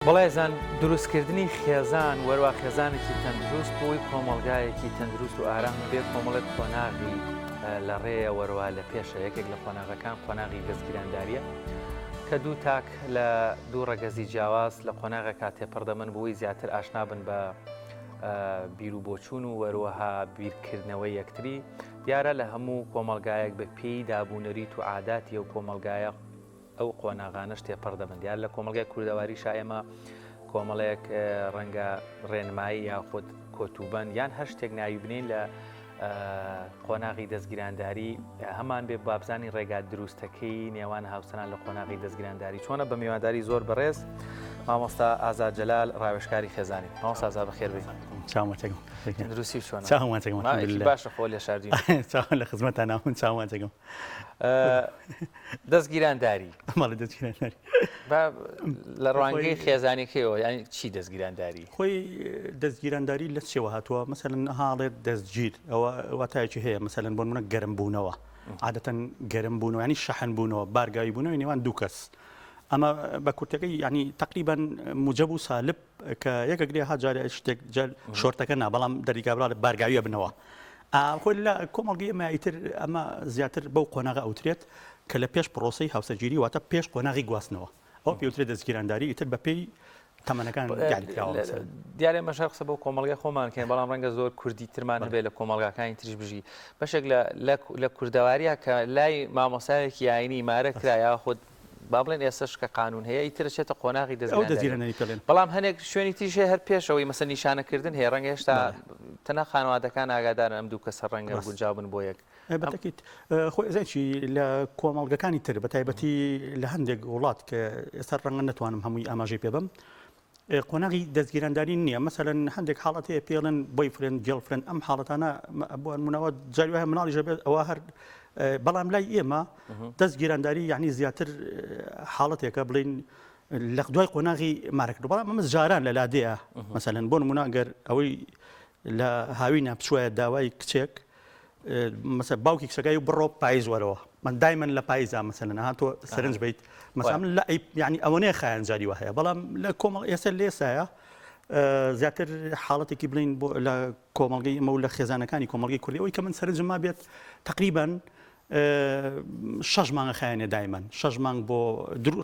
بەڵێزان دروستکردنی خێزان وەروا خێزانێکی تەندروست بۆی کۆمەڵگایەکی تەندروست و ئارام بێ کۆمەڵێک قۆناغی لە ڕێیە وەروا لە پێشە یەکێک لە قۆناغەکان قۆناغی دەستگیرانداریە کە دوو تاک لە دوو ڕەگەزی جیاواز لە قۆناغێکا تێپەڕ دەبن بۆی زیاتر ئاشنا بن بە بیر و بۆچوون و وەروەها بیرکردنەوەی یەکتری دیارە لە هەموو کۆمەڵگایەک بە پێی دابوونەریت و عاداتی ئەو کۆمەڵگایە ئەو قۆناغانەش تێپەڕ دەبن. دیارە لە کۆمەڵگای کوردەواریشا ئێمە کۆمەڵێک ڕەنگە ڕێنمایی یاخود کۆتوبەند یان هەر شتێک ناوی بنین لە قۆناغی دەستگیرانداری هەمان بێ بابزانی ڕێگا دروستەکەی نێوان هاوسەران لە قۆناغی دەستگیرانداری چۆنە بە میوانداری زۆر بەڕێز مامۆستا ئازاد جەلال ڕاوێژکاری خێزانی مامۆستا ئازاد بەخێر بێی چاومەتەکەم دروستی چۆنە چاومەتەکەم باشە خۆ لە شاردی چاوە لە خزمەتان ناون چاومەتەکەم دەستگیرانداری ماڵی دەستگیرانداری لە ڕوانگەی خێزانەکەیەوە یانی چی دەستگیرانداری خۆی دەستگیرانداری لە چێوە هاتووە مەسەلەن هاڵێت دەستگیر ئەوە واتایەکی هەیە مەسەلەن بۆ نمونە گەرم بوونەوە عادەتەن گەرم بوونەوە ینی شەحن بوونەوە بارگاوی بوونەوەی نێوان دوو کەس ئەمە بە کورتەکەی ینی تقریبان موجب و سالب کە یەکەگرێ ها جارێ شتێک جار شۆرتەکە نا بەڵام دەریگابراڵ بارگاویە بنەوە خۆی لە کۆمەڵگەی ئێمە ئیتر ئەمە زیاتر بەو قۆناغە ئەوترێت کە لە پێش پرۆسەی هاوسەرگیری واتە پێش قۆناغی گواستنەوە ئەو پێوترێت دەستگیرانداری ئیتر بەپێی تەمەنەکان دیاریکراوە مەسەلەن. دیارە ئێمەش هەر قسە بۆ کۆمەڵگای خۆمان کەین بەڵام ڕەنگە زۆر کوردی ترمان هەبێت لە کۆمەڵگاکانی تریش بژی بەشێک لە لە کوردەواریە کە لای مامۆسایەکی ئاینی مارە کرا یاخود با بڵێن ئێستەش کە قانون هەیە ئیتر ئەچێتە قۆناغی ئەو دەستگیرانەی پێڵێن. بەڵام هەنێک شوێنی تریش هەیە هەر پێش ئەوەی مەسەن نیشانەکردن هەیە ڕەنگە هێشتا تەنها خانەوادەکان ئاگادارن ئەم دوو کەسە ڕەنگە گونجاو بن بۆ یەک. بەتەکید خۆی ئەزانی چی لە کۆمەڵگەکانی تر بە تایبەتی لە هەندێک وڵات کە ئێستا ڕەنگە نەتوانم هەمووی ئاماژەی پێ بەم قۆناغی دەستگیرانداری نییە مەسەلەن هەندێک حاڵەت هەیە پێڵێن boyfriend girlfriend ئەم حاڵەتانە بۆ نمونەوە جاری وایە مناڵیش بێت ئەوە هەر بەڵام لای ئێمە دەستگیرانداری یعنی زیاتر حاڵەتێکە بڵین لە دوای قۆناغی مارەکرد بەڵام ئەمە جاران لە لادێە مەسەلەن بۆ نمونە گەر ئەوەی لە هاوینە بچوایە داوای کچێک مەسە باوکی کچەکەی و بڕۆ پایز وەرەوە من دایمەن لە پایزا مەسەلەن ها تۆ سەرنج بیت مەسا من لە یعنی ئەوەنەیە خایەن جاری وە هەیە بەڵام لە کۆمەڵ ئێستا لێسایە زیاتر حاڵەتێکی بڵین بۆ لە کۆمەڵگەی ئەمە و لە خێزانەکانی کۆمەڵگەی کوردی ئەوەی کە من سەرنجم ما بێت تقریبان شەش مانگە خایەنێ دایمەن شەش مانگ بۆ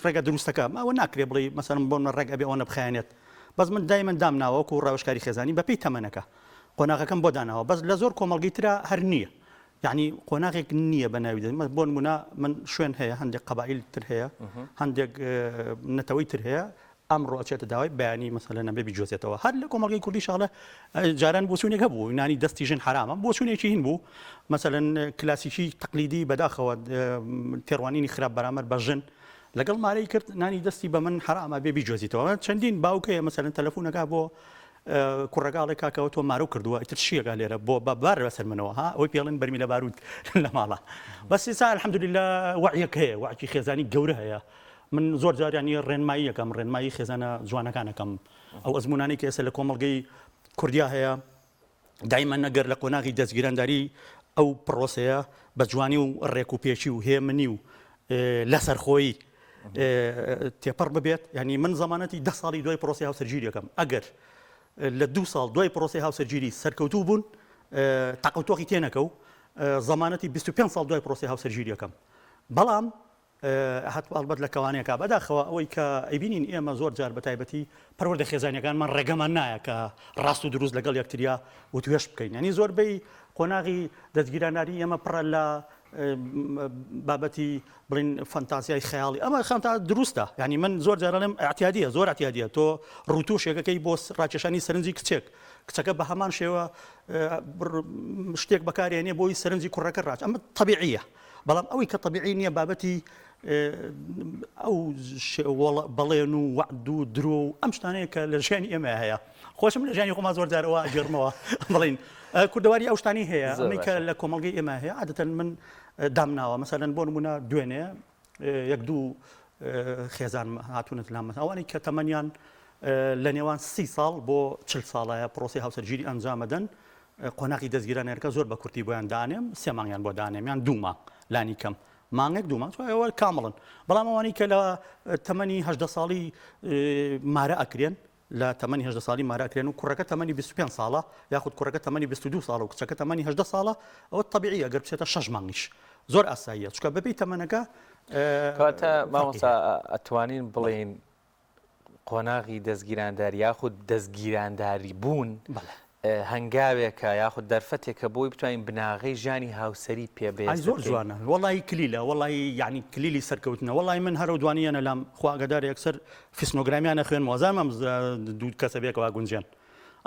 ڕێگە دروستەکە ئەوە ناکرێ بڵێ مەسەلەن بۆ ڕێگە بێ ئەوە بخایەنێت بەس من دایمەن دامناوە وەکو ڕاوێژکاری خێزانی بەپێی تەمەنەکە قۆناغەکەم بۆ داناوە بەس لە زۆر کۆمەڵگەی ترا هەر نییە یعنی قۆناغێک نییە بە ناوی دەست بۆ نمونە من شوێن هەیە هەندێک قەبائیل تر هەیە هەندێک نەتەوەی تر هەیە ئەمڕۆ ئەچێتە داوای بەیانی مەسەلەن ئەبێ بیگوێزێتەوە هەر لە کۆمەڵگەی کوردی شاڵە جاران بۆچوونێک هەبوو نانی دەستی ژن حرامە بۆچوونێکی هین بوو مەسەلەن کلاسیکی تەقلیدی بەداخەوە تێڕوانینی خراپ بەرامبەر بە ژن لەگەڵ مارەی کرد نانی دەستی بە من حرامە بێ بیگوێزیتەوە چەندین باوکەیە مەسەلەن تەلەفۆنەکە بۆ کوڕەکە ئەڵێ کاکە ئەوە تۆ مارەو کردووە ئیتر چیەکا لێرە بۆ بە بار بەسەر منەوە ها ئەوەی پێڵێن بەرمیلە باروت لە ماڵە بەس ئێستا الحمدلله وعیەک هەیە وعکی خێزانی گەورە هەیە من زۆر جار یانی ڕێنمایی یەکەم ڕێنمایی خێزانە جوانەکان ئەکەم ئەو ئەزموونانەی کە ئێستا لە کۆمەڵگەی کوردیا هەیە دایمە نەگەر لە قۆناغی دەستگیرانداری ئەو پرۆسەیە بە جوانی و ڕێک و پێکی و هێمنی و لەسەرخۆیی تێپەڕ ببێت ینی من زەمانەتی ده ساڵی دوای پرۆسی هاوسەرگیری یەکەم ئەگەر لە دو ساڵ دوای پرۆسی هاوسەرگیری سەرکەوتوو بوون تاقوتۆقی تێنەکە و زەمانەتی 25 ساڵ دوای پرۆسی هاوسەرگیری یەکەم بەڵام هەت ئەڵبەت لە کەوانەیەکا بەداخەوە ئەوەی کە ئەیبینین ئێمە زۆر جار بە تایبەتی پەروەردە خێزانیەکانمان ڕێگەمان نایە کە ڕاست و دروست لەگەڵ یەکتریا وتوێژ بکەین یعنی زۆربەی قۆناغی دەستگیراناری ئێمە پڕە لە بابەتی بڵین فەنتازیای خەیاڵی ئەمە خانتا دروستە یعنی من زۆر جارڵێم اعتیادیە زۆر اعتیادیە تۆ ڕوتوشێکەکەی بۆ ڕاکێشانی سەرنجی کچێک کچەکە بە هەمان شێوە شتێک بەکارێنێ بۆی سەرنجی کوڕەکە ڕاچ ئەمە طبیعیە بەڵام ئەوەی کە تەبیعی نییە بابەتی ئەو بەڵێن و وەعد و درۆ و ئەم شتانەیە کە لە ژیانی ئێمە هەیە خۆشم لە ژیانی خۆما زۆر جارەوە ئەگەڕمەوە بڵین کوردەواری ئەو شتانی هەیە ئەمەی کە لە کۆمەڵگەی ئێمە هەیە عادەتەن من دامناوە مەسەلەن بۆ نمونە دوێنێ یەک دوو خێزان هاتوونەت لام ئەوانەی کە تەمەنیان لە نێوان سی ساڵ بۆ چل ساڵایە پرۆسی هاوسەرگیری ئەنجامەدەن قۆناغی دەستگیرانەکە زۆر بە کورتی بۆیان دانێم سێ مانگیان بۆ دانێم یان دوو مانگ لانی کەم. مانگێک دوو مانگ ئەوە کامڵن بەڵام ئەوانەی کە لە تەمەنی 18 ساڵی مارە ئەکرێن لە تەمەنی 18 ساڵی مارە ئەکرێن و کوڕەکە تەمەنی 25 ساڵە یاخود کوڕەکە تەمەنی 22 ساڵە و کچەکە تەمەنی 18 ساڵە ئەوە تەبیعیە گەر بچێتە شەش مانگیش زۆر ئاساییە چونکە بەپێی تەمەنەکە کەواتە مامۆستا ئەتوانین بڵێین قۆناغی دەستگیرانداری یاخود دەستگیرانداری بوون هەنگاوێکە یاخود دەرفەتێکە بۆی بتوانین بناغەی ژیانی هاوسەری پێ بەهێز زۆر جوانە وەڵی کلیلە وەڵی یعنی کلیلی سەرکەوتنە وەڵی من هەرو دوانیەنە لام خوا ئەگەدار یەکسەر فیسنۆگرامیانە خوێن وازانم ئەم دوو کەسە بێکەوە گونجێن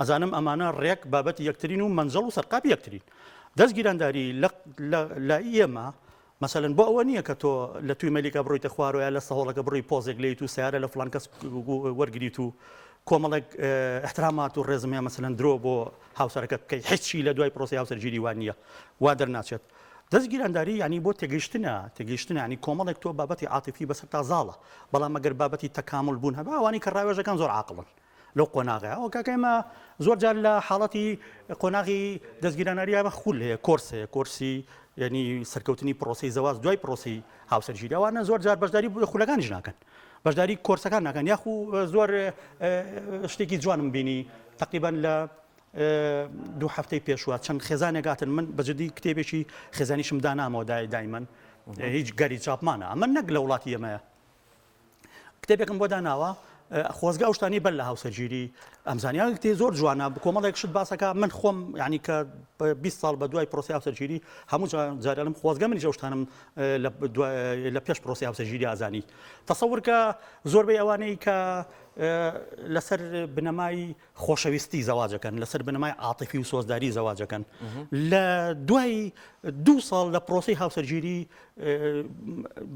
ئەزانم ئەمانە ڕێک بابەتی یەکترین و مەنجەڵ و سەرقاپی یەکترین دەستگیرانداری لە ئێمە مەسەلەن بۆ ئەوە نییە کە تۆ لە توی مەلیکە بڕۆیتە خوارەوە یا لە سەهۆڵەکە بڕۆی پۆزێک لێیت و سەیارە لە فڵان کەس وەرگریت و کۆمەڵێک ئیحترامات و ڕێزم هەیە مەسەلەن درۆ بۆ هاوسەرەکەت بکەیت هیچی لە دوای پرۆسەی هاوسەرگیری وا نییە وا دەرناچێت دەستگیرانداری یعنی بۆ تێگەیشتنە تێگەیشتنە یعنی کۆمەڵێک تۆ بابەتی عاتیفی بەسەر تا زاڵە بەڵام ئەگەر بابەتی تەکامل بوون هەبا ئەوانەی کە ڕاوێژەکان زۆر عاقڵن لەو قۆناغەیە ئەو کاکە ئێمە زۆر جار لە حاڵەتی قۆناغی دەستگیراناری ئەمە خول هەیە کۆرس هەیە کۆرسی یعنی سەرکەوتنی پرۆسی زەواز دوای پرۆسی هاوسەرگیری ئەوانە زۆر جار بەشداری خولەکانیش ناکەن بەشداری کۆرسەکان ناکەن یاخو زۆر شتێکی جوانم بینی تقریبا لە دوو هەفتەی پێشوە چەند خێزانێک هاتن من بەجددی کتێبێکی خێزانیشم دانامەوە دای دایمەن هیچ گەری چاپمانە ئەمە نەک لە وڵاتی ئێمەیە کتێبێکم بۆ داناوە خۆزگە ئەو شتانی بەر لە هاوسەرگیری ئەمزانیا کتێ زۆر جوانە کۆمەڵێک شت باسەکە من خۆم یعنی کە 20 ساڵ بە دوای پرۆسی هاوسەرگیری هەموو جارێڵم خۆزگە منیش ئەو شتانم لە پێش پرۆسی هاوسەرگیری ئازانی تەسەور کە زۆربەی ئەوانەی کە لەسەر بنەمای خۆشەویستی زەواجەکەن، لەسەر بنەمای عاتیفی و سۆزداری زەواجەکەن، لە دوای دوو ساڵ لە پرۆسەی هاوسەرگیری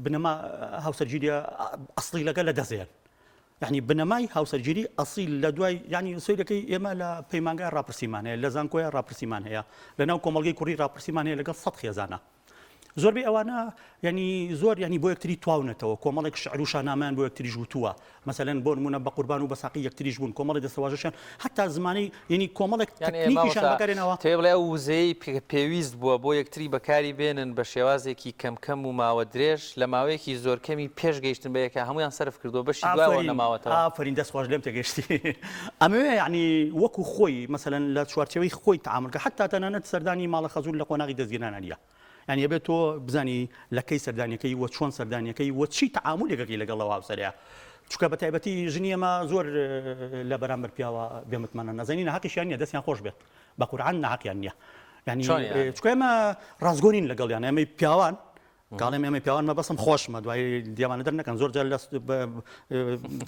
بنەما هاوسەرگیریە ئەسڵیلەکە لە دەستێن. یعنی بنەمای هاوسەرگیری ئەسیل لە دوای یعنی سەیرەکەی ئێمە لە پەیمانگای ڕاپرسیمان هەیە لە زانکۆیە ڕاپرسیمان هەیە لە ناو کۆمەڵگەی کوڕی ڕاپرسیمان هەیە لەگەڵ سەد خێزانە زۆربەی ئەوانە یعنی زۆر یعنی بۆ یەکتری تواونەتەوە کۆمەڵێک شعر و شانامەیان بۆ یەکتریش وتووە مەسەلەن بۆ نمونە بە قوربان و بە ساقی یەکتریش بوون کۆمەڵی دەستەواژەشیان حتا زمانی یعنی کۆمەڵێک تەکنیکیشان بەکارێنەوە تێ بڵێ ئەو وزەیەی پێویست بووە بۆ یەکتری بەکاری بێنن بە شێوازێکی کەم کەم و ماوە درێژ لە ماوەیەکی زۆر کەمی پێش گەیشتن بە یەکە هەموویان سەرف کردووە بەشی دواوە نەماوەتەوە. ئافەرین دەست خۆش لێم تێگەیشتی ئەمەوێ یعنی وەکو خۆی مەسەلەن لە چوارچێوەی خۆی تەعامول کە حتا تەنانەت سەردانی ماڵە خەزوور لە قۆناغی دەستگیرانە نییە یعنی ئەبێت تۆ بزانی لە کەی سەردانیەکەی وە چۆن سەردانیەکەی وە چی تەعامولێکەکەی لەگەڵ ئەو هاوسەرەیە چونکە بە تایبەتی ژنی ئێمە زۆر لە بەرامبەر پیاوە بێمتمانە نازانین ناحەقیشیان نییە دەستیان خۆش بێت بە قورعان ناحەقیان نییە یعنی چونکە ئێمە ڕاستگۆ نین لەگەڵیان ئێمەی پیاوان کاڵێم ئێمەی پیاوان مەبەستم خۆشمە دوای دیامانە دەر نەکەن زۆر جار لە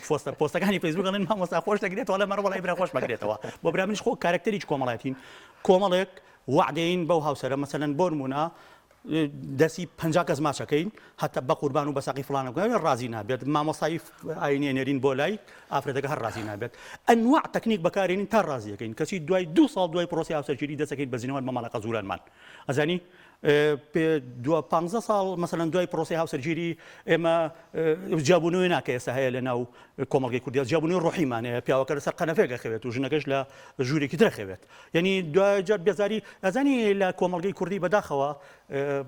پۆستە پۆستەکانی فەیسبوک ئەڵێن مامۆستا خۆش دەگرێتەوە لە مەڕ وەڵای برا خۆش مەگرێتەوە بۆ برا منیش خۆ کارەکتەریی کۆمەڵایەتین کۆمەڵێک وەعدەین بەو هاوسەرە مەسەلەن بۆ نمونە دەستی 50 کەس ماچەکەین هەتا بە قوربان و بەساقی فلانە ڕازی نابێت مامۆستای ئاینێ نێرین بۆ لای ئافرەتەکە هەر ڕازی نابێت ئەنواع تەکنیک بەکارێنین تا ڕازیەکەین کەچی دوای دو ساڵ دوای پرۆسی هاوسەرگیری دەسەکەین بە زینەوە بە ماڵە قەزورانمان ئەزانی دو پانزە ساڵ مەسەلەن دوای پرۆسەی هاوسەرگیری ئێمە جیابوونەوەی ناکە ئێستا هەیە لە ناو کۆمەڵگەی کوردیا جیابوونەوەی ڕۆحیمان هەیە پیاوەکە لەسەر قەنەفێک ئەخەوێت و ژنەکەش لە ژوورێکی تر ئەخەوێت یعنی دوای جار بێزاری ئەزانی لە کۆمەڵگەی کوردی بەداخەوە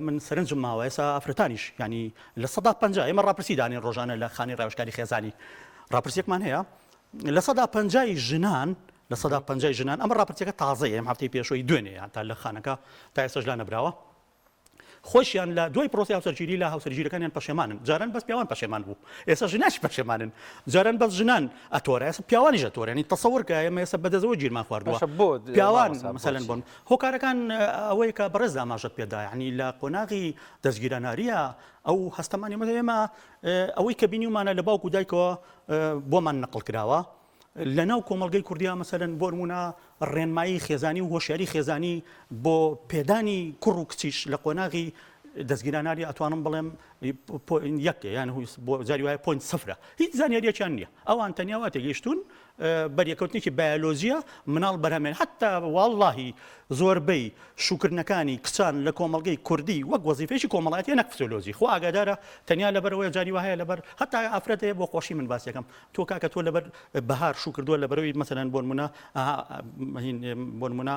من سەرنجم ماوە ئێستا ئافرەتانیش یعنی 50% ئێمە ڕاپرسی دانێن ڕۆژانە لە خانەی ڕاوێژکاری خێزانی ڕاپرسیەکمان هەیە 50% ژنان 50% ژنان ئەمە ڕاپرسیەکە تازەیە ئەم هەفتەی پێشووی دوێنێ تا لە خانەکە تا ئێستاش لا نەبراوە خۆشیان لە دوای پرۆسی هاوسەرگیری لە هاوسەرگیرەکانیان پەشێمانن جاران بەس پیاوان پەشێمان بوو ئێستا ژنانش پەشێمانن جاران بەس ژنان ئەتۆرە ئێستا پیاوانیش ئەتۆرە یعنی تەسەور کە ئێمە ئێستا بەدەستەوە گیرمان خواردووە بۆ پیاوان مەسەلەن بۆن هۆکارەکان ئەوەیە کە بەڕێز ئاماژەت پێدا یعنی لە قۆناغی دەستگیراناریە ئەو هەستەمانی ئێمە ئەوەی کە بینیومانە لە باوک و دایکەوە بۆمان نەقڵ کراوە لەناو کۆمەڵگەی کوردیا مەسەلەن بۆ نموونە ڕێنمایی خێزانی و هۆشیاری خێزانی بۆ پێدانی کوڕ و کچیش لە قۆناغی دەستگیراناری ئەتوانم بڵێم یەک یان بۆ جاری وایە point سفرە هیچ زانیاریەکیان نییە ئەوان تەنیا وا تێگەیشتوون بەریەکەوتنێکی بایۆلۆجیە مناڵ بەرهەمێن حتا واللهی زۆربەی شوکردنەکانی کچان لە کۆمەڵگەی کوردی وەک وەزیفەیەکی کۆمەڵایەتیە نەک فسیۆلۆجی خوا ئاگادارە تەنیا لەبەرئەوەیە جاری وا هەیە لەبەر هەتا ئافرەت هەیە بۆ خۆشی من باسیەکەم تۆ کاکە تۆ لەبەر بەهار شوو کردووە لەبەرەوەی مەسەلەن بۆ نمونە بۆ نمونە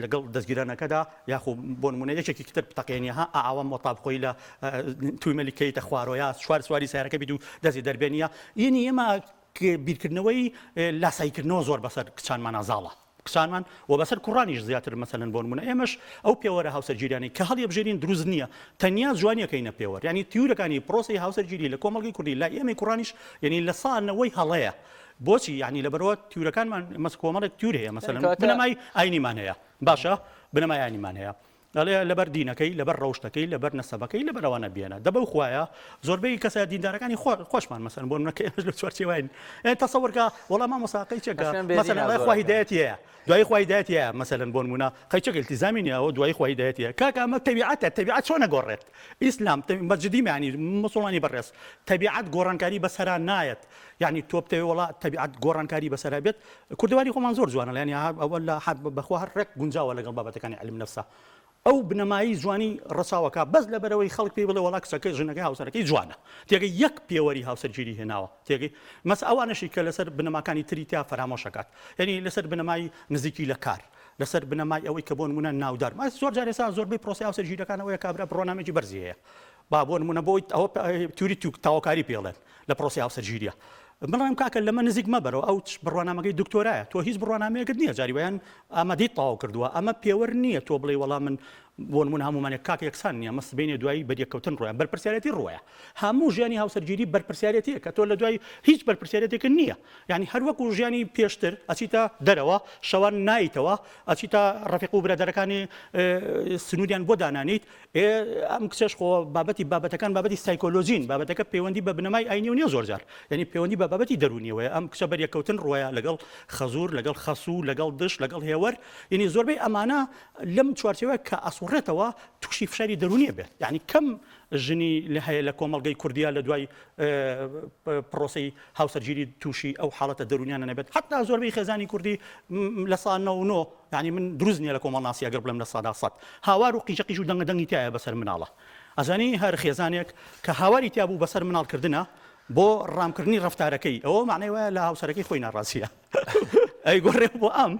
لەگەڵ دەستگیرانەکەدا یاخۆ بۆ نمونە یەکێکی تر بتەقێنی ها ئا. ئاوە مۆتا بخۆی لە تویمەلی کەیتە خوارەوە یا سوار سواری سیارەکە بیت و دەستی دەربێنیە یعنی ئێمە بیرکردنەوەی لاساییکردنەوە زۆر بەسەر کچانمانا زاڵە کچانمان و بەسەر کوڕانیش زیاتر مەسەلەن بۆ نمونە ئێمەش ئەو پێوەرە هاوسەرگیریانەی کە هەڵیەبژێرین دروست نییە تەنیا جوانیەکەینە پێوەر یعنی تیورەکانی پرۆسەی هاوسەرگیری لە کۆمەڵگەی کوردی لای ئێمەی کوڕانیش یعنی لە سا نەوەی هەڵەیە بۆچی یعنی لەبەرەوە تیورەکانمان مەس کۆمەڵێک تیور هەیە مەسەلەن بنەمای ئاینیمان هەیە باشە بنەمای ئاینیمان هەیە ئەڵێ لەبەر دینەکەی، لەبەر ڕەوشتەکەی، لەبەر نەسەبەکەی، لەبەر ئەوانە بیێنە. دە بەو خوایە زۆربەی کەسە دیندارەکانی خۆ خۆشمان مەسەلەن بۆ نمونە کە ئێمەش لە چوارچێوەین ئێ تەسەوەر کە وەڵا مامۆستا قەیچەکە ئەشێن بێ مەسەلەن دینا ئەڵێ خوا زۆرەکە. هیدایەتی هەیە دوایی خوا هیدایەتی هەیە مەسەلەن بۆ نمونە قەیچەکە ئیلتیزامی نییە ئەوە دوایی خوا هیدایەتی هەیە کاکە ئەمە تەبیعەتە تەبیعەت چۆن ئەگۆڕێت ئیسلام بە جدی یانی موسڵمانی بەڕێز تەبیعەت گۆڕانکاری بەسەرا نایەت یانی تۆ بتەوێ وەڵا تەبیعەت گۆڕانکاری بەسەرا بێت کوردەواری خۆمان زۆر جوانە یانی ئەوە لە بەخوا هەر ڕێک گونجاوە لەگەڵ بابەتەکانی علم نفسە ئەو بنەمایی جوانی ڕەچاوەکە بەس لەبەرەوەی خەڵک پێی بڵێ وەڵا کچەکەی ژنەکەی هاوسەرەکەی جوانە تێگەی یەک پێوەری هاوسەرگیری هێناوە تێگەی مەس ئەوانەشی کە لەسەر بنەماکانی تری تیا فەرامۆشەکات یعنی لەسەر بنەمای نزیکی لە کار لەسەر بنەمای ئەوەی کە بۆ نمونە ناودار ماس زۆر جار ئێستا زۆربەی پرۆسەی هاوسەرگیریەکان ئەوەیە کابرا بڕوانامەیەکی بەرزی هەیە با بۆ نمونە بۆی ئەوە تیوری توک تاوەکاری پێڵێن لە پرۆسی هاوسەرگیریە بڵێم کاکە لەمە نزیک مەبەرەوە ئەو بڕوانامەکەی دکتۆرایە تۆ هیچ بڕوانامەیەکت نییە جاری وایان ئامادەی تەواو کردووە ئەمە پێوەر نییە تۆ بڵێ وەڵا من بۆ نمونە هەمومانێک کاکە یەکسان نییە ئەمە سبەینێ دوایی بەریەککەوتن ڕۆیان بەرپرسیارەتی ڕۆیە هەموو ژیانی هاوسەرگیری بەرپرسیارەتیە کە تۆ لە دوای هیچ بەرپرسیارەتێکت نییە یعنی هەر وەکو ژیانی پێشتر ئەچیتە دەرەوە شەوان نایتەوە ئەچیتە ڕەفیق و برادەرەکانی سنووریان بۆ دانانیت ئێ ئەم کچەش خۆ بابەتی بابەتەکان بابەتی سایکۆلۆژین بابەتەکە پەیوەندی بە بنەمای ئاینیەوە نیە زۆر جار یعنی پەیوەندی بە بابەتی دەروونیەوەیە ئەم کچە بەریەککەوتن ڕۆیە لەگەڵ خەزور لەگەڵ خەسوو لەگەڵ دش لەگەڵ هێوەر یعنی زۆربەی ئەمانە لەم چوارچێوە کە ئەسوڕێتەوە تووشی فشاری دەروونیە بێت یعنی کەم ژنی لە هەیە لە کۆمەڵگەی کوردیا لە دوای پرۆسەی هاوسەرگیری تووشی ئەو حاڵەتە دەروونیانە نەبێت حتا زۆربەی خێزانی کوردی لە سا 99 یانی من دروست نیە لە کۆمەڵناسی ئەگەر بڵێم 100% هاوار و قیژە قیژ و دەنگە دەنگی تایە بەسەر مناڵە ئەزانی هەر خێزانێک کە هاواری تیا بوو بەسەر مناڵ کردنە بۆ ڕامکردنی ڕەفتارەکەی ئەوە معنای وایە لە هاوسەرەکەی خۆی ناڕازیە ئەی گۆڕێ بۆ ئەم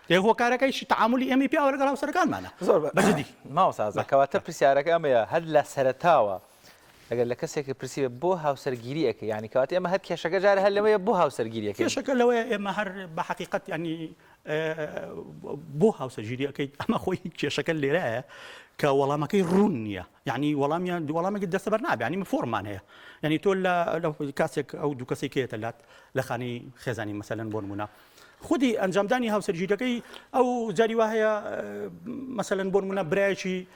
ئێ هۆکارەکەیشی تەعامولی ئێمەی پیاوە لەگەڵ هاوسەرەکانمانە زۆر بە جدی مامۆستا ئازاد کەواتە پرسیارەکە ئەمەیە هەر لە سەرەتاوە ئەگەر لە کەسێک پرسی بێ بۆ هاوسەرگیری ئەکەی یانی کەواتە ئێمە هەر کێشەکە جارێ هەر لەوەیە بۆ هاوسەرگیری ئەکەین. کێشەکە لەوەیە ئێمە هەر بە حەقیقەت یانی بۆ هاوسەرگیری ئەکەیت ئەمە خۆی کێشەکە لێرایە کە وەڵامەکەی ڕوون نییە یعنی وەڵامیان وەڵامێکی دەستەبەر نابێ یعنی فۆرمان هەیە یعنی تۆ لە کاسێک ئەو دوو کەسێک کێتە لات لە خانەی خێزانی مەسەلەن بۆ نمونە خودی ئەنجامدانی هاوسەرگیرەکەی ئەو جاری وا هەیە مەسەلەن بۆ نمونە برایەکی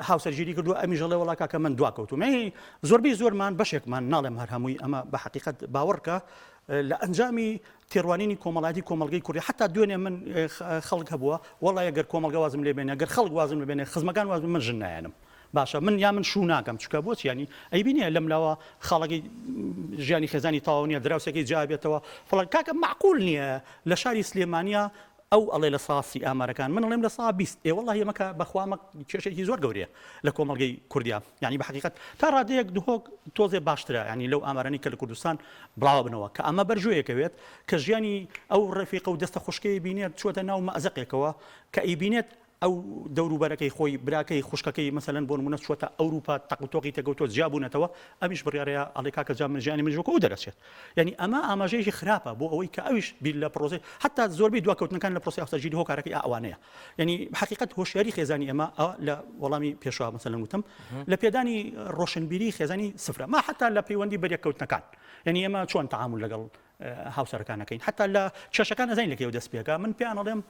هاوسەرگیری کردووە ئەمیش ئەڵێ وەڵا کاکە من دواکەوتوم یعنی زۆربەی زۆرمان بەشێکمان ناڵێم هەر هەمووی ئەمە بە حەقیقەت باوەڕکە لە ئەنجامی تێڕوانینی کۆمەڵایەتی کۆمەڵگەی کوردی حتا دوێنێ من خەڵک هەبووە وەڵا گەر کۆمەڵگە وازم لێ بێنێ گەر خەڵک وازم لێ بێنێ خزمەکان وازم من ژن نایەنم باشە من یا من شوو ناکەم چکە بۆچی ینی ئەیبینێ لەم لاوە خاڵەکەی ژیانی خێزانی تەواو نییە دراوسەکەی جابێتەوە فڵان کاکە معقول نییە لە شاری سلێمانیا ئەو ئەڵێ 30% ئامارەکان من ئەڵێم 20% ئێ وەڵڵاهی ئەمە کە بەخوا ئەمە کێشێکی زۆر گەورەیە لە کۆمەڵگەی کوردیا یعنی بە حەقیقەت تا ڕادەیەک دهۆک تۆزێ باشترە یعنی لەو ئامارانەی کە لە کوردستان بڵاوە بنەوە کە ئەمە بەرژۆیەکەوێت کە ژیانی ئەو ڕەفیقە و دەستە خوشکەی بینێت چووەتە ناو مەئزەقێکەوە کە ئەیبینێت ئەو دەوروبەرەکەی خۆی براکەی خوشکەکەی مەسەلەن بۆ نمونە چووەتە ئەوروپا تەق و تۆقی تێکەوتووە جیا بوونەتەوە ئەمیش بڕیارەیە ئەڵێ کاکە جا من ژیانی منیش وەکو ئەو دەرەچێت یعنی ئەمە ئاماژەیەکی خراپە بۆ ئەوەی کە ئەویش بیر لە پرۆسەی حتا زۆربەی دواکەوتنەکان لە پرۆسەی هاوسەرگیری هۆکارەکەی ئەوانەیە یعنی حقیقت هۆشیاری خێزانی ئێمە لە وەڵامی پێشوا مەسەلەن وتم لە پێدانی ڕۆشنبیری خێزانی سفرە ما حتا لە پەیوەندی بەریەککەوتنەکان یعنی ئێمە چۆن تەعامول لەگەڵ هاوسەرەکان ئەکەین حتا لە کێشەکان ئەزانین لە کەیەوە دەست پێکا من پێیان ئەڵێم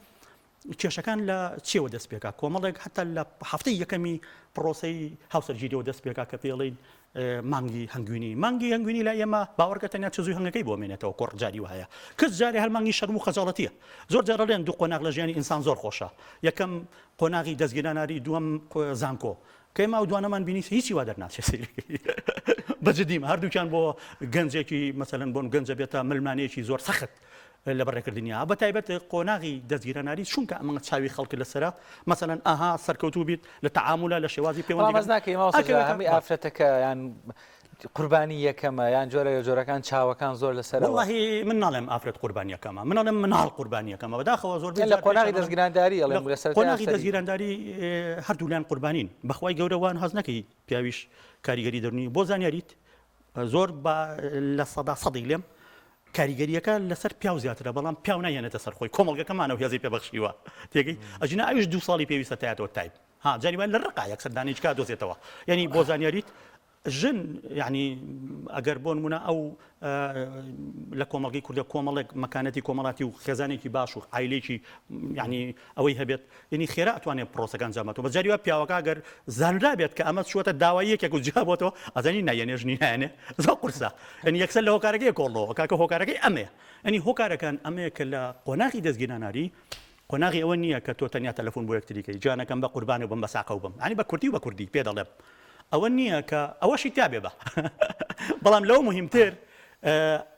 کێشەکان لە چیەوە دەست پێکا کۆمەڵێک حتا لە هەفتەی یەکەمی پرۆسەی هاوسەرگیریەوە دەست پێکا کە پێڵین مانگی هەنگوینی مانگی هەنگوینی لای ئێمە باوەڕکە تەنیا چزوی هەنگەکەی بۆ مێنێتەوە کوڕ جاری وایە کچ جارێ هەر مانگی شەرم و خەجاڵەتیە زۆر جار ئەڵێن دوو قۆناغ لە ژیانی ئینسان زۆر خۆشە یەکەم قۆناغی دەستگیراناری دووەم زانکۆ کە ئێمە ئەو دوانەمان بینی هیچی وا دەرناچێت سەیرەکەی بە جدیم هەردووکیان بۆ گەنجێکی مەسەلەن بۆن گەنجە بێتە ملمانەیەکی زۆر سەخت لە بەڕێکردنیا بە تایبەت قۆناغی دەستگیراناری چونکە ئەمە چاوی خەڵک لەسرە مەسەلەن ئەها سەرکەوتوو بیت لە تەعامولە لە شێوازی پەیوەندی بەس ناکەی مامۆستا هەمووی ئافرەتەکە یان. قوربانی یەکەمە یان جۆرە لە جۆرەکان چاوەکان زۆر لەسەر ئەوە. وەڵاهی من ناڵێم ئافرەت قوربانی یەکەمە من ئەڵێم مناڵ قوربانی یەکەمە بەداخەوە زۆربەی لە جار قۆناغی پێشان ئەڵێم دەستگیرانداری لە ئەڵێم لە سەرەتای قۆناغی هاوسەری. دەستگیرانداری هەردوولیان قوربانین بەخوای گەورە وان هەست نەکەی پیاویش کاریگەری دەرونی بۆ زانیاریت زۆر بە 100% لێم کاریگەریەکە لەسەر پیاو زیاترە بەڵام پیاو نایەنێتە سەر خۆی کۆمەڵگەکەمانە و هێزی پێبەخشیوە تێگەی ئەجینا ئەویش دوو ساڵی پێویستە تایەتەوە تایب ها جاری وایە لە ڕقا یەکسەر دانیچکا دۆزێتەوە یعنی بۆ زانیاریت ژن یعنی ئەگەر بۆ نمونە ئەو لە کۆمەڵگەی کوردە کۆمەڵێک مەکانەتی کۆمەڵاتی و خێزانێکی باش و عایلێکی یعنی ئەوەی هەبێت یعنی خێرا ئەتوانێت پرۆسەکە ئەنجاماتەوە بە جاری وا پیاوەکە ئەگەر زانرا بێت کە ئەمە چووەتە داوای یەکێک و جیا بۆتەوە ئەزانی نایەنێ ژنی نایەنێ زۆر قورسە یعنی یەکسەر لە هۆکارەکەی کۆڵەوە کاکە هۆکارەکەی ئەمەیە یعنی هۆکارەکان ئەمەیە کە لە قۆناغی دەستگیراناری قۆناغی ئەوە نییە کە تۆ تەنیا تەلەفۆن بۆ یەکتری کەی جانەکەم بە قوربانت بم بە ساقەو بم یانی بە کوردی و بە کوردی پێ دەڵێم ئەوە نییە کە ئەوەشی تیا بێ بە بەڵام لەوە مهمتر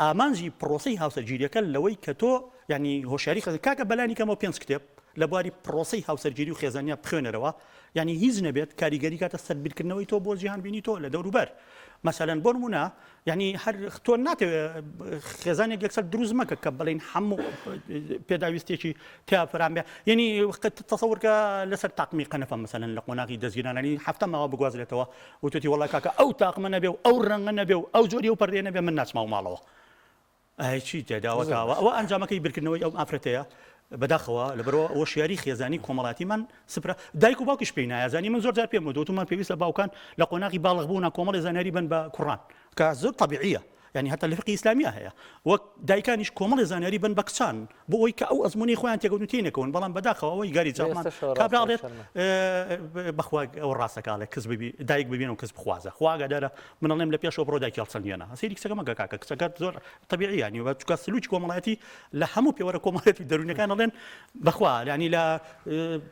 ئامانجی پرۆسەی هاوسەرگیریەکە لەوەی کە تۆ ینی هۆشیاری خەز کاکە بەلانی کەمەوە پێنج کتێب لە بواری پرۆسەی هاوسەرگیری و خێزانیا بخوێنەرەوە یعنی هیچ نەبێت کاریگەری کاتە سەر بیرکردنەوەی تۆ بۆ جیهانبینی تۆ لە دەوروبەر مەسەلەن بۆ نمونە یعنی هەر تۆ ناتەوێ خێزانێک یەکسەر دروست مەکە کە بڵین هەموو پێداویستێکی تیا فەرام بێ یعنی تەسەورکە لەسەر تاقمی قەنەفە مەسەلەن لە قۆناغی دەستگیرانانی هەفتە ماوە بگوازرێتەوە وتوتی وەڵا کاکە ئەو تاقمە نەبێ و ئەو ڕەنگە نەبێ و ئەو جۆری و پەردەیە نەبێ من ناچمەوە ماڵەوە ئەی چی تێداوە تاوە ئەوە ئەنجامەکەی بیرکردنەوەی ئەو ئافرەتەیە بەداخەوە لەبەرەوە هۆشیاری خێزانی کۆمەڵاتیمان سپرە دایک و باوکیش پێی نایازانی من زۆر جار پێم وتومان پێویستە باوکان لە قۆناغی باڵغ بوونا کۆمەڵی زانیاری بن بە کوڕان کە زۆر طبیعیە یعنی هەتا لە فقهی ئیسلامیە هەیە وەک دایکانیش کۆمەڵی زانیاری بن بە کچان بۆ ئەوەی کە ئەو ئەزمموی خۆیان تێگەوتن تێنەکەون بەڵام بەداخەوە ئەوەی گاری جامان کابرا ئەڵێت بەخوا ئەوە ڕاستەکە ئەڵێ کز ببی دایک ببین و کز بخوازە خوا ئاگادارە من ئەڵێم لە پێشەوە بڕۆ دایکی هەڵسەنگێنە سەیری کچەکە مەکە کاکە کچەکە زۆر تەبیعی یانی وە چونکە سلوکی کۆمەڵایەتی لە هەموو پێوەرە کۆمەڵایەتی دەروونەکان ئەڵێن بەخوا یانی لە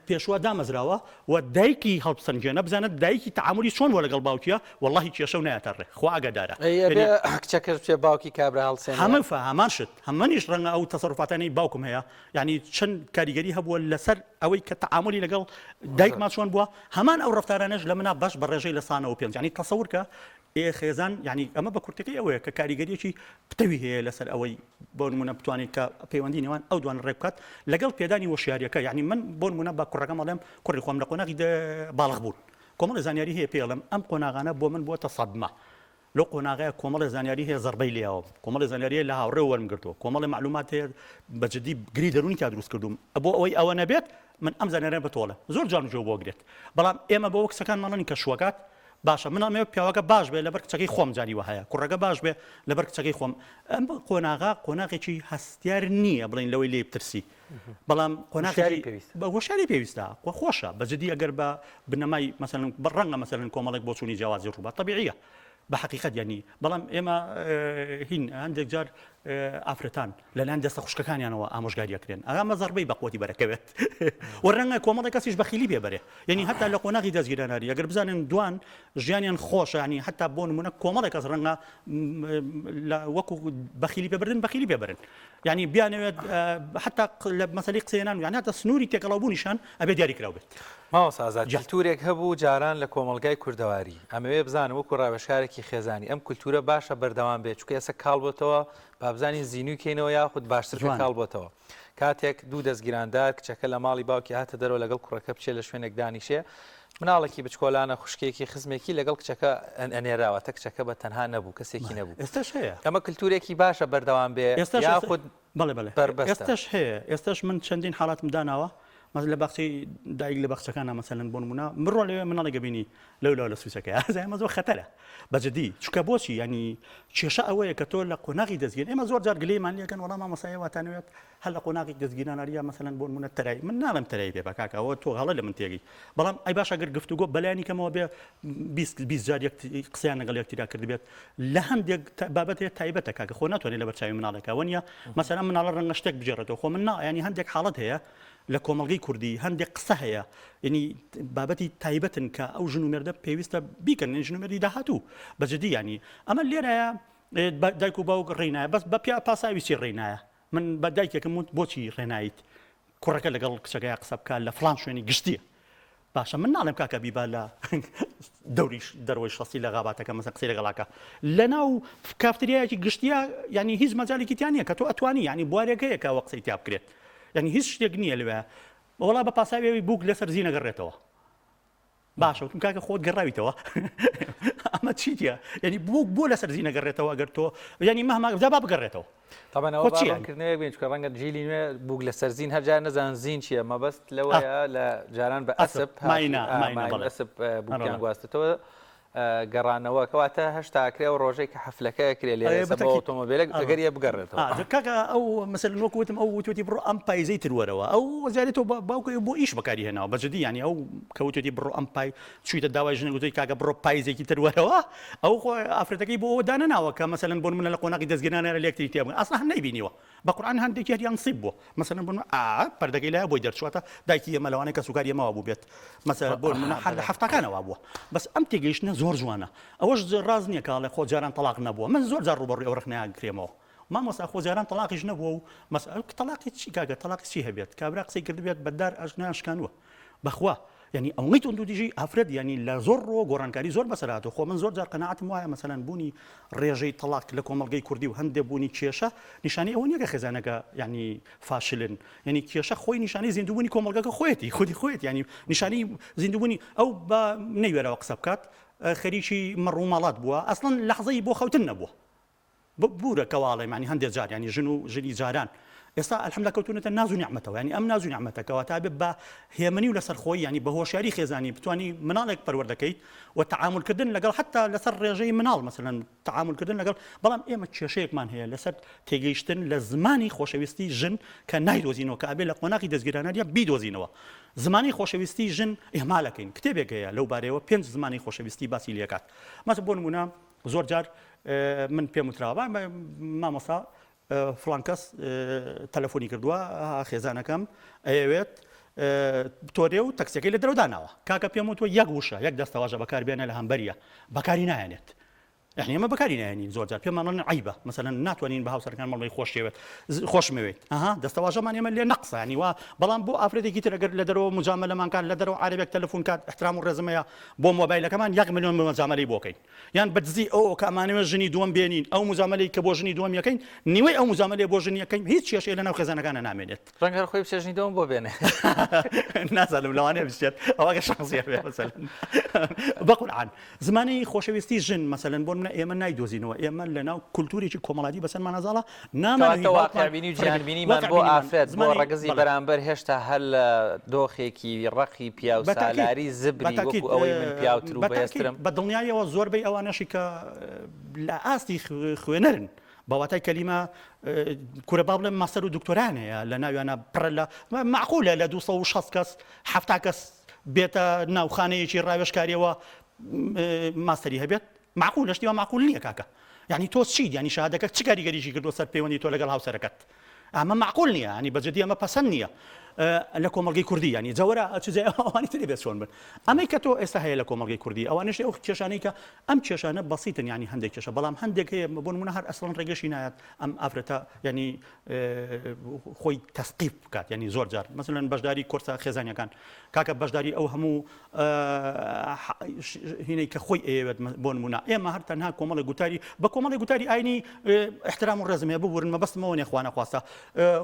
پێشوە دامەزراوە و دایکی هەڵبسەنگێنە بزانە دایکی تەعامولی چۆن بووە لەگەڵ باوکیە وەڵاهی کێشە و نایەتە ڕێ خوا ئاگادارە کچەکەش بچێ باوکی کابرا هەڵسێنێ هەمە هەمان شت هەمەنیش ڕەنگە ئەو تەسەروفاتانەی باوکم هەیە یعنی چەند کاریگەری هەبووە لەسەر ئەوەی کە تەعامولی لەگەڵ دایکما چۆن بووە هەمان ئەو ڕەفتارانەش لە منا بەش بە ڕێژەی لە سانەوە پێنج یعنی تەسەور کە ئێ خێزان یعنی ئەمە بە کورتەکەی ئەوەیە کە کاریگەریەکی پتەوی هەیە لەسەر ئەوەی بۆ نمونە بتوانێت کە پەیوەندی نێوان ئەو دوان ڕێک بکات لەگەڵ پێدانی هۆشیاریەکە یعنی من بۆ نمونە بە کوڕەکەم ئەڵێم کوڕی خۆم لە قۆناغی باڵغ بوون کۆمەڵی زانیاری هەیە پێڵم ئەم قۆناغانە بۆ من بووەتە سەدمە لەو قۆناغەیە کۆمەڵێ زانیاری هەیە زەربەی لێیاوم، کۆمەڵێ زانیاری هەیە لە هاوڕێوە وەرم گرتووە، کۆمەڵێ مەعلومات هەیە بە جدی گری دەروونی تیا دروست کردووم، بۆ ئەوەی ئەوە نەبێت من ئەم زانیاریانە بە تۆ ئەڵێم. زۆر جوان گوێ بۆ گرێت. بەڵام ئێمە بۆ کچەکانمان ئەڵێن کە شووەکات باشە، من ئەمەوێ پیاوەکە باش بێ لەبەر کچەکەی خۆم جاری وەهایە، کوڕەکە باش بێ لەبەر کچەکەی خۆم. ئەم قۆناغە قۆناغێکی هەستیار نییە بڵێین لەوەی لێی بترسی. بەڵام قۆناغێکی پێویستە بە هۆشیاری پێویستە خۆ خۆشە بە جدی ئەگەر بە بنەمای مەسەلەن بە ڕەنگە مەسەلەن کۆمەڵێک بۆچوونی جیاوازی ڕووبات تەبیعیە بە حەقیقەت یانی بەڵام ئێمە هین هەندێک جار ئافرەتان لەلایەن دەستە خوشکەکانیانەوە ئامۆژگاری ئەکرێن ئەمە زەربەی بە قوتی بەرەکەوێت و ڕەنگە کۆمەڵێک کەسیش بەخیلی پێ بەرێ یعنی هەتا لە قۆناغی دەستگیراناری ئەگەر بزانن دوان ژیانیان خۆشە ینی هەتا بۆ نمونە کۆمەڵێک کەس ڕەنگە وەکو بەخیلی پێبردن بەخیلی پێبرن یانی بیانەوێت حتا لە مەسەلەی قسەهێنان یان هەتا سنووری تێکەڵاوبوونیشان ئەبێ دیاری کراو بێت. مامۆستا ئازاد کلتورێک هەبوو جاران لە کۆمەڵگای کوردەواری، ئەمەوێ بزانم وەکو ڕاوێژکارێکی خێزانی ئەم کلتورە باشە بەردەوام بێت چونکە ئێستا کاڵ بۆتەوە با بزانین زینووی کەینەوە یاخود باشتر کە کاڵ بۆتەوە کاتێک دوو دەستگیراندار کچەکە لە ماڵی باوکی هاتە دەرەوە لەگەڵ کوڕەکە بچێت لە شوێنێک دانیشێ مناڵێکی بچکۆلانە خوشکێکی خزمێکی لەگەڵ کچەکە ئەنێرا واتە کچەکە بە تەنها نەبوو کەسێکی نەبوو. ئێستاش هەیە. ئەمە کلتورێکی باشە بەردەوام بێ ئێستاش یاخود بەڵێ بەڵێ بەربەستە؟ ئێستاش هەیە ئێستاش من چەندین حاڵاتم داناوە مەسەلەن لە باخچەی دایک لە باخچەکانا مەسەلەن بۆ نموونە بڕۆ لەوێ مناڵێک ئەبینی لەولاوە لە سویچەکەیە ئەزانم ئەمە زۆر خەتەرە بە جدی چونکە بۆچی یانی کێشە ئەوەیە کە تۆ لە قۆناغی دەستگیر ئێمە زۆر جار گلەیمان لێکەن وەڵا مامۆستا ئێوە تانەوێت هەر لە قۆناغی دەستگیراناریە مەسەلەن بۆ نمونە تەرای من ناڵێم تەرای بێ بە کاکە ئەوە تۆ هەڵە لە من تێگەی بەڵام ئەی باشە گەر گفتوگۆ بەلایەنی کەمەوە بێ 20 20 جار یەک قسەیان لەگەڵ یەکتریا کردبێت لە هەندێک بابەت هەیە تایبەتە کاکە خۆ ناتوانێت لەبەر چاوی مناڵێکە وە نییە مەسەلەن مناڵە ڕەنگە شتێک بگێڕێتەوە خۆ من نا ینی هەندێک حاڵەت هەیە لە کۆمەڵگەی کوردی هەندێک قسە هەیە ینی بابەتی تایبەتن کە ئەو ژن و مێردە پێویستە بیکەن ژن و مێردی داهاتوو بە جدی ینی ئەمە لێرەیە دایک و باوک ڕێنایە بەس بە پیا پاساوی چی ڕێنایە من بە دایکێکم وت بۆچی ڕێنایت کوڕەکە لەگەڵ کچەکەیا قسە بکات لە فڵان شوێنی گشتیە. باشە من ناڵێم کاکە بیبا لە دەوری دەرەوەی شەستی لە غاباتەکە مەسەن قسەی لەگەڵاکە لەناو کافتریایەکی گشتیە یعنی هیچ مەجالێکی تیا نییە کە تۆ ئەتوانی یعنی بوارێک هەیە کە ئەوە قسەی تیا بکرێت یعنی هیچ شتێک نییە لەوێ وەڵا بە پاساوی ئەوی بووک لەسەر زینە گەڕێتەوە باشە وتم کاکە خۆت گەڕاویتەوە ئەمە چیتە یعنی بووک بۆ لەسەر زینە گەڕێتەوە ئەگەر تۆ یعنی مەهما جا با بگەڕێتەوە طبعا ئەوە با ڕوونکردنەوەیەک بین چونکە ڕەنگە جیلی نوێ بووک لەسەر زین هەر جار نەزان زین چییە مەبەست لەوەیە لە جاران بە ئەسپ ماینا ماینا ئەسپ بووکیان گواستێتەوە گەڕانەوە کەواتە هەشتا ئەکرێ ئەو ڕۆژەی کە حەفلەکە ئەکرێ لێرە بە ئۆتۆمۆبیلێک ئەگەر یە بگەڕێتەوە کاکە ئەو مەسەلەن وەکو وتم ئەو وتوتی بڕۆ ئەم پایزەی تر وەرەوە ئەو زیادی تۆ باوکە بۆ ئیش بەکاری هێناوە بە جدی یانی ئەو کە وتوتی بڕۆ ئەم پای چوویتە داوای ژنێک وتوی کاکە بڕۆ پایزێکی تر وەرەوە ئەو خۆ ئافرەتەکەی بۆ ئەوە دانەناوە کە مەسەلەن بۆ نمونە لە قۆناغی دەستگیرانە لە یەکتری تێبگەن ئەسڵا هەر نەیبینیوە بە قورعان هەندێکی هەر یانسیب بووە مەسەلەن بۆ نمونە ئا پەردەکەی لایە بۆی دەرچووەتە دایکی ئێمە لەوانەیە کەسوکاری ئێمە وابوو بێت مەسەلەن بۆ نمونە هەر لە حەفتاکانە وابووە بەس ئەم تێگەیشتنە زۆر جوانە ئەوەش ڕاست نییە کە ئەڵێ خۆ جاران تەڵاق نەبووە من زۆر جار ڕووبەڕووی ئەو ڕەخنەیە کرێمەوە مامۆستا خۆ جاران تەڵاقیش نەبووە و مەسەلەن تەڵاقی چی کاکە تەڵاقی چی هەبێت کابرا قسەی کردبێت بە دار ئەژنیان شکانووە بەخوا یانی ئەوەی توندوتیژی ئافرەت یانی لە زۆر ڕووە گۆڕانکاری زۆر بەسەر هاتووە خۆ من زۆر جار قەناعەتم وایە مەسەلەن بوونی ڕێژەی تەڵاق لە کۆمەڵگەی کوردی و هەندێ بوونی کێشە نیشانەی ئەوە نییە کە خێزانەکە یانی فاشلن یانی کێشە خۆی نیشانەی زیندووبوونی کۆمەڵگەکە خۆیەتی خودی خۆیەتی یانی نیشانەی زیندووبوونی ئەو بە نەیوێراوە قسە بکات خەریکی مەڕ و ماڵات بووە ئەسڵەن لەحزەی بۆ خەوتن نەبووە ببورە کە وا ئەڵێم یانی هەندێ جار یانی ژن و ژنی جاران ئێستا الحمدللە کەوتونەتە ناز و نیعمەتەوە یانی ئەم ناز و نیعمەتە کەواتە ئەبێ بە هێمنی و لەسەرخۆیی یانی بە هۆشیاری خێزانی بتوانی مناڵێک پەروەردەکەیت و تەعامول کردن لەگەڵ حتا لەسەر ڕێژەی مناڵ مەسەلەن تەعامول کردن لەگەڵ بەڵام ئێمە کێشەیەکمان هەیە لەسەر تێگەیشتن لە زمانی خۆشەویستی ژن کە نایدۆزینەوە کە ئەبێ لە قۆناغی دەستگیرانەریە بیدۆزینەوە زمانی خۆشەویستی ژن ئیهمالەکەین کتێبێک هەیە لەو بارەیەوە پێنج زمانی خۆشەویستی باسی لێکات مەسە بۆ نمونە زۆر جار من پێم وتراوە مامۆستا فڵان کەس تەلەفۆنی کردووە خێزانەکەم ئەیەوێت تۆرێ و تەکسیەکەی لە دەرەوە داناوە کاکە پێم وتوە یەک وشە یەک دەستەواژە بەکار بێنە لە هەمبەریە بەکاری نایەنێت یعنی ئێمە بەکاری نایەنین زۆر جار پێمان ئەڵێن عیبە مەسەلەن ناتوانین بە هاوسەرەکان بڵێین خۆشتەوێت خۆشمەوێت ئەها دەستەواژەمان ئێمە لێ نەقسە ینی وا بەڵام بۆ ئافرەتێکی تر ئەگەر لە دەرەوە مجاملەمان کات لە دەرەوە عەرەبێک تەلەفۆن کات احترام و ڕێزم هەیە بۆ مۆبایلەکەمان یەک ملیۆن مجاملەی بۆ کەین یان بە دزی ئەو کە ئەمانەوێت ژنی دووەم بێنین ئەو مجاملەی کە بۆ ژنی دووەم یەکەین نیوەی ئەو مجاملەیە بۆ ژنی یەکەین هیچ کێشەیە لەناو خێزانەکانە نامێنێت. ڕەنگە هەر خۆی بچێت ژنی دووەم بۆ بێنێ. نازانم لەوانەیە بچێت ئەوە گەر شانسی هەبێ مەسەلەن بە قورعان زمانی خۆشەویستی ژن مەسەلەن بۆ نمونە ئێمە نایدۆزینەوە ئێمە لەناو کولتوورێکی کۆمەڵاتی بەسەرمانە زاڵە نامانەوێت کەواتە باوکمان واقعبینی و جیهانبینیمان بۆ ئافرەت بۆ ڕەگەزی بەرامبەر هێشتا هەر لە دۆخێکی ڕەقی پیاوسالاری زبری وەکو ئەوەی من پیاوتر و بەهێزترم. بە دڵنیاییەوە زۆربەی ئەوانەشی کە لە ئاستی خوێنەرن بە واتای کەلیمە کورە با بڵێم ماستەر و دکتۆرایان هەیە لە ناویانە پڕە لە مەعقولە لە 260 کەس 70 کەس بێتە ناو خانەیەکی ڕاوێژکاریەوە ماستەری هەبێت مەعقولە شتی وا مەعقول نییە کاکە یعنی تۆ چیت یعنی شەهادەکە چ کاریگەریی کردووە سەر پەیوەندی تۆ لەگەڵ هاوسەرەکەت ئەمە مەعقول نییە ینی بەجددی ئەمە پەسەند نییە لە کۆمەڵگەی کوردی ینی جەوەرە چ جای ئەوانی تری بێت چۆن بن ئەمەی کە تۆ ئێستا هەیە لە کۆمەڵگەی کوردی ئەوانش ئەو کێشانەی کە ئەم کێشانە بەسیتن ینی هەندێک کێشە بەڵام هەندێک هەیە بۆ نمونە هەر ئەسڵەن ڕێگەشی نایەت ئەم ئافرەتە ینی خۆی تەسقیف بکات ینی زۆر جار مەسەلەن بەشداری کۆرسە خێزانیەکان کاکە بەشداری ئەو هەموو هینەی کە خۆی ئەیەوێت بۆ نمونە ئێمە هەر تەنها کۆمەڵی گوتاری بە کۆمەڵی گوتاری ئاینی احترام و ڕێزم هەیە ببورن مەبەستمەوە نیە خوا نەخواستە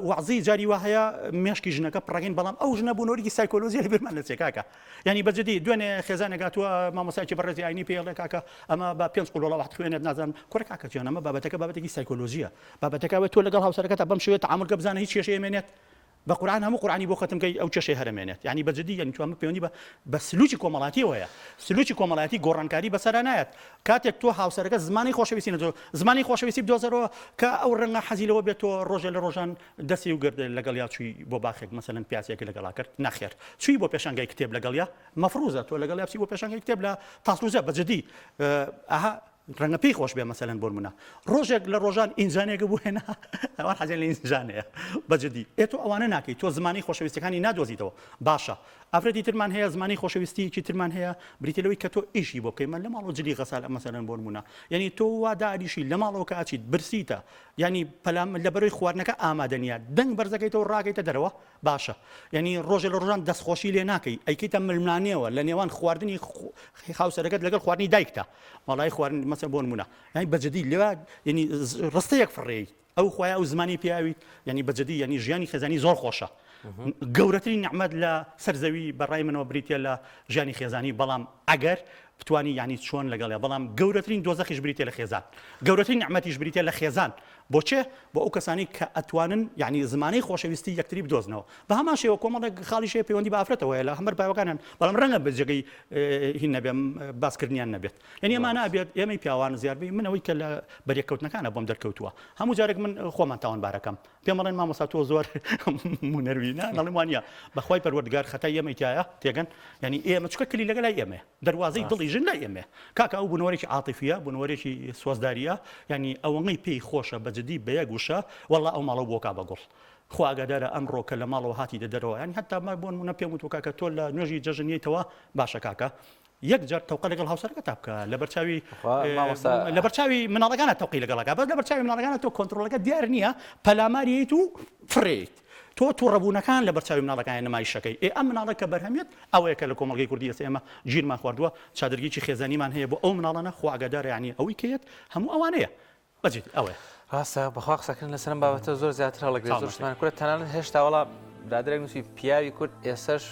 وەعزی جاری وا هەیە مێشکی ژنەکە پڕەکەین بەڵام ئەو ژنە بوو نۆریکی سایکۆلۆژی لە بیرمان نەچێ کاکە یعنی بە جدی دوێنێ خێزانێک هاتووە مامۆستایەکی بەڕێزی ئاینی پێی ئەڵێ کاکە ئەمە بە پێنج قولۆڵە وەحد خوێنێت نازانم کوڕە کاکە گیان ئەمە بابەتەکە بابەتێکی سایکۆلۆژیە بابەتەکە ئەوەی تۆ لەگەڵ هاوسەرەکەتا بەم شێوەیە تەعامول کە بزانە هیچ کێشەیە مێنێت بە قورعان هەموو قورعانی بۆ خەتم کەی ئەو کێشەی هەر ئەمێنێت یانی بە جدی یانی ئەمە پەیوەندی بە بە سلوکی کۆمەڵاتیەوە هەیە سلوکی کۆمەڵایەتی گۆڕانکاری بەسەرا نایەت کاتێک تۆ هاوسەرەکە زمانی خۆشەویستی نەدۆ زمانی خۆشەویستی بدۆزەرەوە کە ئەو ڕەنگە حەزی لەوە بێت تۆ ڕۆژێ لە ڕۆژان دەستی و گرد لەگەڵیا چووی بۆ باخێک مەسەلەن پیاسەیەکی لەگەڵا کرد نەخێر چووی بۆ پێشانگای کتێب لەگەڵیا مەفروزە تۆ لەگەڵیا بچی بۆ پێشانگای کتێب لە تاسلوجە بە جدی ئەها. ڕەنگە پێی خۆش بێ مەسەلەن بۆ نمونە ڕۆژێک لە ڕۆژان ئینجانێکە بۆ هێنا ئەوان حەزیان لە ئینجانەیە بەجدی ئێ تۆ ئەوانە ناکەی تۆ زمانی خۆشەویستەکانی نادۆزیتەوە باشە ئافرەتی ترمان هەیە زمانی خۆشەویستیکی ترمان هەیە بریتە لەوەی کە تۆ ئیشی بۆ بکەی من لە ماڵەوە جلی غەسال مەسەلەن بۆ نمونە یعنی تۆ وا دانیشی لە ماڵەوە کە ئەچیت برسیتە یعنی پەلام لە بەرەی خواردنەکە ئامادە نییە دەنگ بەرزەکەیتەوە ڕاکەیتە دەرەوە باشە یعنی ڕۆژێ لە ڕۆژان دەستخۆشی لێ ناکەی ئەیکەیتە ململانێوە لە نێوان خواردنی هاوسەرەکەت لەگەڵ خواردنی دایکتا وەڵای خواردن مەسە بۆ نمونە یعنی بەجدی لێوا یعنی ڕستەیەک فڕێی ئەو خوایە ئەو زمانی پیاویت یعنی بەجدی یعنی ژیانی خێزانی زۆر خۆشە گەورەترین نعمەت لە سەر زەوی بەڕای منەوە بریتە لە ژیانی خێزانی بەڵام ئەگەر بتانی یعنی چۆن لەگەڵە بەڵام گەورەترین دۆزەخیش بریتە لە خێزان گەورەترین نعمەتیش بریتە لە خێزان بۆ چێ؟ بۆ ئەو کەسانەی کە ئەتوانن یانی زمانەی خۆشەویستی یەکتری بدۆزنەوە. بە هەمان شێوە کۆمەڵێک خاڵیش هەیە پەیوەندی بە ئافرەتەوە هەیە لە هەمبەر پیاوەکانیان بەڵام ڕەنگە بە جێگەی هین نەبێ باسکردنیان نەبێت. یانی ئەمانە ئەبێت ئێمەی پیاوان زیاد بین من ئەوەی کە لە بەریەککەوتنەکانە بۆم دەرکەوتووە هەموو جارێک من خۆمان تاوانبارەکەم پێم ئەڵێن مامۆستا تۆ زۆر مونەروی نا نەڵێم وانە بەخوای پەروەردگار خەتای ئێمەی تایە تێگەن یعنی ئێمە چکە کلیلەکە لای ئێمەیە دەروازەی دڵی ژن لای ئێمەیە کاکە ئەو بوونەوەرێکی عاتیفیە بوونەوەرێکی سۆزداریە یعنی ئەوەنەی پێی خۆشە بە جدی بە یەک وشە وەڵا ئەو ماڵە بۆکا بە گوڵ خوا ئاگادارە ئەمڕۆ کە لە ماڵەوە هاتیتە دەرەوە یعنی هەتا ما بۆ نمونە پێم وتوە کاکە تۆ لە نوێژی جەژن یەیتەوە باشە کاکە یەک جار تەوقە لەگەڵ هاوسەرەکەتا بکە لەبەر چاوی لەبەر چاوی مناڵەکانە تەوقی لەگەڵەکە بەس لەبەر چاوی مناڵەکانە تۆ کۆنترۆڵەکە دیار نییە پەلاماریت و فڕێیت تۆ توڕەبوونەکان لەبەر چاوی مناڵەکانی نمایشەکەی ئێ ئەم مناڵە کە بەرهەمیەت ئەوەیە کە لە کۆمەڵگەی کوردی ئێستا ئێمە گیرمان خواردووە چادرگێکی خێزانیمان هەیە بۆ ئەو مناڵانە خوا ئاگادارە یانی ئەوەی کە یەت هەموو ئەوانەیە بەجدی ئەوەیە. ڕاستە بەخوا قسەکردن لەسەر ئەم بابەتە زۆر زیاتر هەڵەگرێت زۆر شتمان کورە تەنانەت هێشتا وەڵا برادەرێک نووسی پیاوی کورد ئێسەش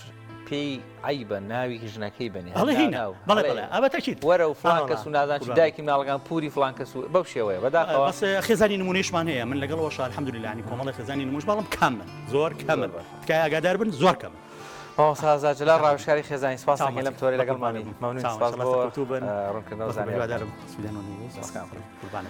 پێی عەیبە ناوی ژنەکەی بنێ بەڵێ هینە بەڵێ بەڵێ ئەوە تەکید وەرە و فڵان کەس و نازان چی دایکی مناڵەکان پوری فڵان کەس و بەو شێوەیە بەداخەوە بەس خێزانی نمونەیشمان هەیە من لەگەڵ ئەوەشا الحمدلله یانی کۆمەڵی خێزانی نمونەش بەڵام کەمن زۆر کەمن تکایە ئاگادار بن زۆر کەمن. مامۆستا ئازاد جەلال ڕاوێژکاری خێزانی سپاس دەکەین لەم تۆرەی لەگەڵمانی مەمنون سپاس بۆ ڕوونکردنەوە زانیاریەکان. هیوادارم سوودیان وەرگرن. قوربانت.